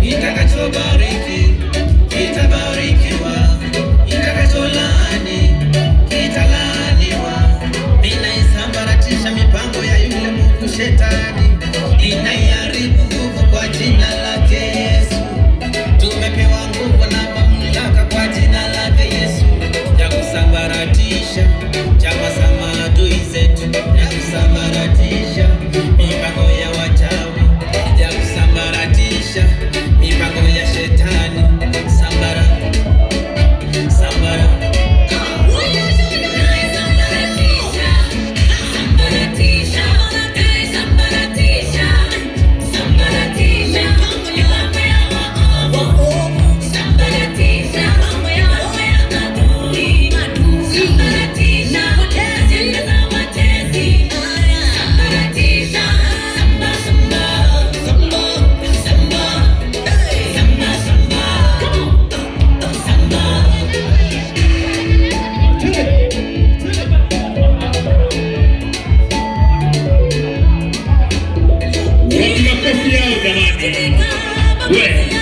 Kitakachobariki kitabarikiwa, kitakacholaani kitalaaniwa. Ninaisambaratisha mipango ya yule mwovu shetani, ninaiharibu nguvu kwa jina lake Yesu. Tumepewa nguvu na mamlaka kwa jina lake Yesu ya kusambaratisha chama za maadui zetu, ya kusambaratisha mipango ya wachawi, ya kusambaratisha mipango ya shetani. Sambara, sambara. Sambaratisha, sambaratisha, sambaratisha, sambaratisha mipango ya waovu, sambaratisha mipango ya adui, sambaratisha ajenda za watesi, sambaratisha, samba samba samba samba samba samba samba. Wapi makofi yao jamani? We.